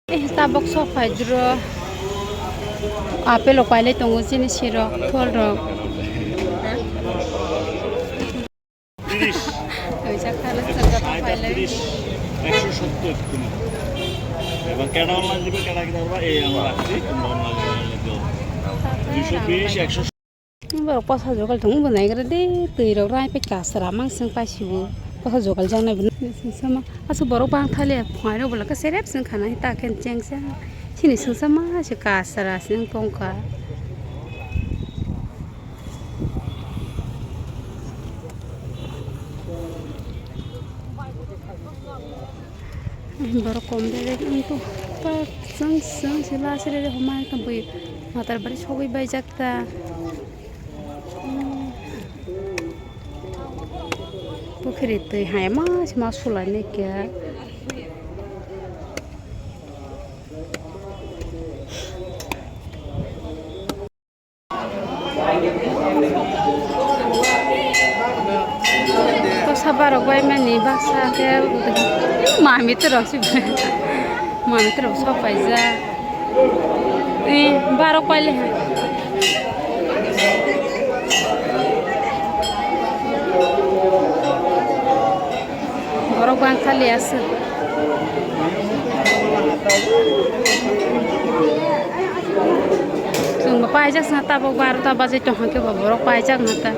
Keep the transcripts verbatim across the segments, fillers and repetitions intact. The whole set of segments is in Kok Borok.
Eh, tabok sok phai duro. Apple rok pailai tongo, chini sirok, thol rok. তিরিশ। Oijak khana chwng tabok pailai. তিরিশ, একশো সত্তর তুমি। এবার কেডা online দিবে, কেডা কিনা করবা, এই আমরা রাখছি, তোমরা online দিও। দুইশো বিশ, একশো Borok posa jogal tong bo naigra de, twi rok rai pe kasra mang sing paisibo. Posa jogal janai bo sing sama. Asu borok bang thale phai rok bolaka serep sing khana ta khen cheng sa. Sini sing sama se kasra sing tongkha. Borok kom bebek wngkha. Pak chwng chwng se last rw humai tongwi matar bari sogwi baijak ta. Pukhiri twi hai ma se ma sulai nai khe. Kosa barok bai mani baksa khe mami terok si mami terok sok paijak. Eh, barok paile hai. Borok bang thali aswk. Chwngbo paijak sna tabok barota bajai tongkha khe bo borok paijak na ta.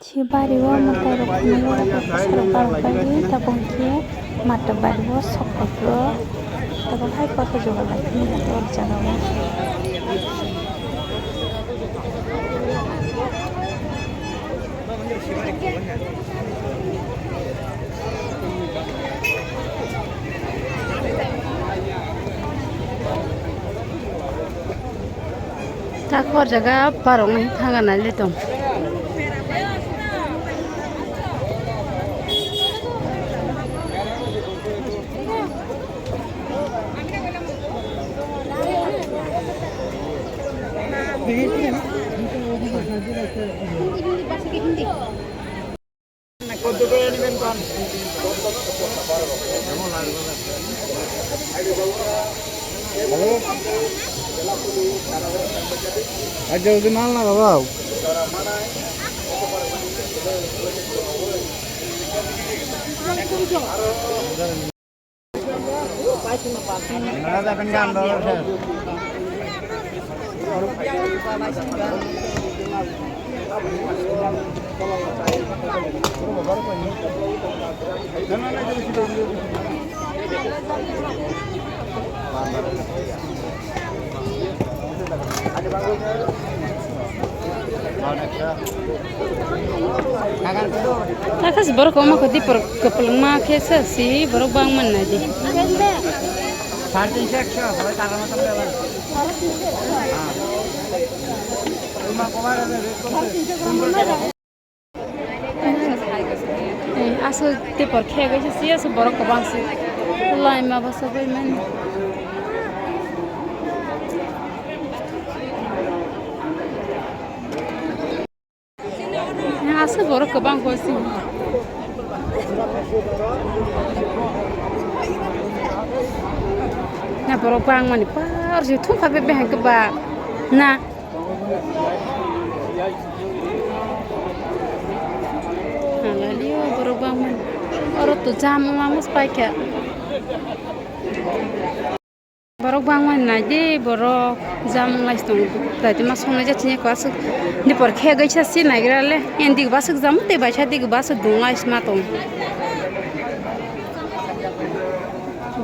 Si bari o mwtai rok phunukgo, abo bwsarok barok bai tabok khe matwk bari o sok phai phuru tabok hai kothok joga lai phunukgo o jaga o. Ta khor jaga barok nai thanga nai le tong. Aja udah nal na baba. Takas borok omo khe dipor kwplwngma khe se si borok bangma nai di. সাড়ে তিনশো, একশো, সবাই টাকার মতন দেবেন। হ্যাঁ। তোমার কমার আছে, রেট করতে। Aswk tepor khe kaisa si aswk borok kwbang si laima bwswk bai mani. Aswk borok kwbang khe si na borok bang mani par si thum kha bebak hai kwbang na. Halali o borok bangmani. Oro to jam wngma muchung paikha. Borok bangmani naidi borok jam wnglaisi tongo. Daituma songnai jat sini kwaswk dipor khe gaisa si naigra le. Endi baswk jam tei baisa digi baswk dunglaisi ma tongo.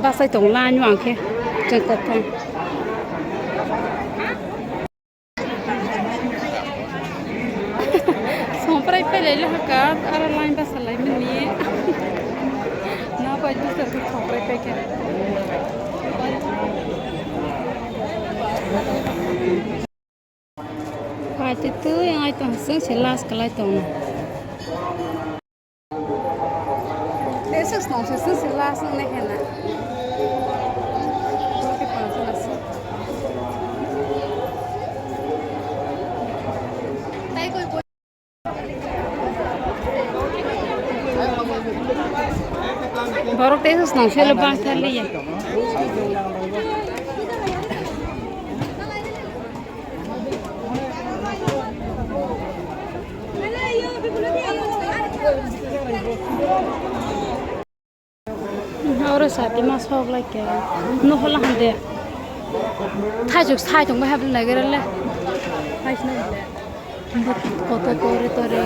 Basai tongo lani wngkhe chwng kwthang. Songprai pailai lahaka, aro line basa lai mani. Na bai dusar ko songprai paikha. Paitwi twi Ui, ang ai tong, sung se last kalai tong na. Te sung se tong se, sung se last nang nai khe na. Te pang sung na sung. Tai koi koi. Borok tei song selo bang thar liya. Oro sati ma sok lai khe. Nohor la hande. Thaichuk sai tong bai habla nai gere le. Koto tore tore.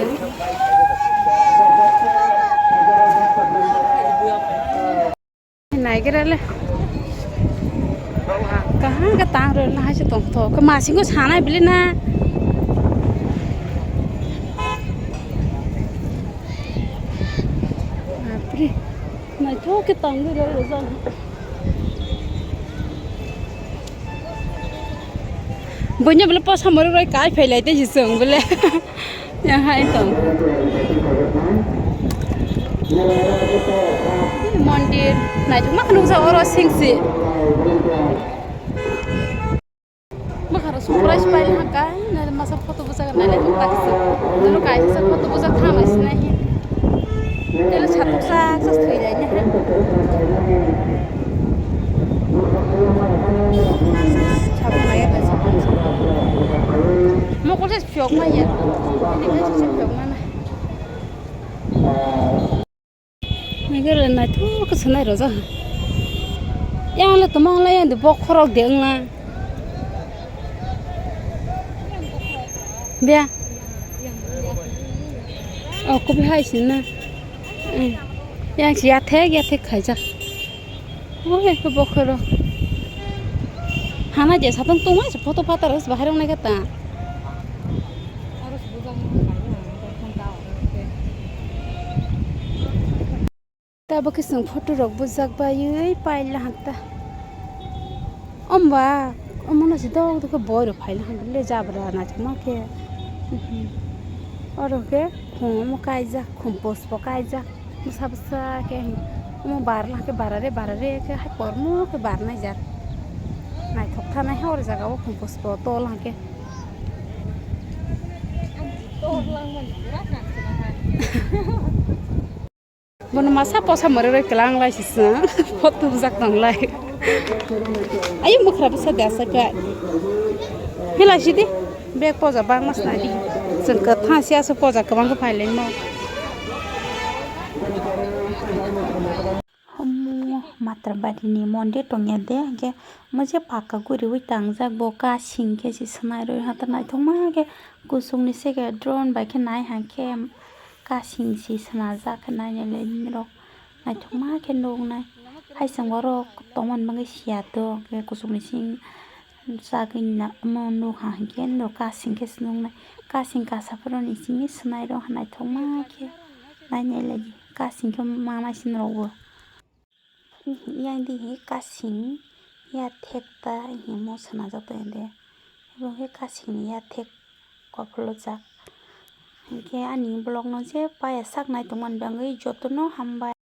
Nai gere le. Kaham ka tang ro na hai se tong tho. Ka masing ko sanai bile na. Apre. Naithok khe tangwi rw rwjak. Buino bole posa morok roi kai phailai tei se chwng bole. Yang hai tong. Mondir naithokma khe nukjak oro singsi. Bwkha rok surprise pai haka, nai masa photo bwchak nai le tak se. Nolo kaisa photo bwchak thang nai sinai hi. Tele satok sak sak thwi lai ne ha. Satok nai ya kaisa. Mokol se phiok ma ya. Ini kaisa se phiok ma na. Nai gere naithok khe sanai rwjak. Yang le tongma wng lai yang de bokhorok de wng na. Bia. O kubi hai sin na. Yang si yathek yathek khaijak. Oi khe bokhorok. Hana je satong tongma se photo phatar se bahai rok nai khe ta. Tabuk khe chwng photo rok bujak baiwi paila hanta. Omba, omono se dok dok khe boi rok phaila hanta le jabra naithokma khe. Oro khe khum omo kaijak, khum post bo kaijak. Bwsa bwsa khe omo barla khe barare barare khe hai kormo khe barnai jak. Naithok thanai ha oro jaga o khum post bo tol hwnkhe. Bono masa posa mwrwi rwi kwlang lai si chwng photo bujak tong lai. Ayung bwkhra bwsa de asai khe. Hela sidi bag poja bangma snai di. Chwng kwthang si aswk poja kwbang khe phai lai mo. Omo Matrabari ni mondir tongya de, hwnkhe omo je paka guriwi tangjak bo kasing khe se swnai rwi hata naithokma khe. Kuchukni seke drone bai khe nai hai khe kasing si swnajak khe nainai le norok naithokma khe nuknai. Hai chwng borok tongmani bagwi siya tok khe kuchukni sing chagwi na omo nukha hinkhe norok kasing khe se nuknai. Kasing kasa phuru ni simi swnai rok naithokma khe nainai le kasing khe manai se norok bo. Yang di hi kasing ya thek ta himo swnajak tong de. Abo khe kasing ya thek kopholo jak. Hinkhe ani vlog no je paya sak nai tongmani bagwi jotono hambai.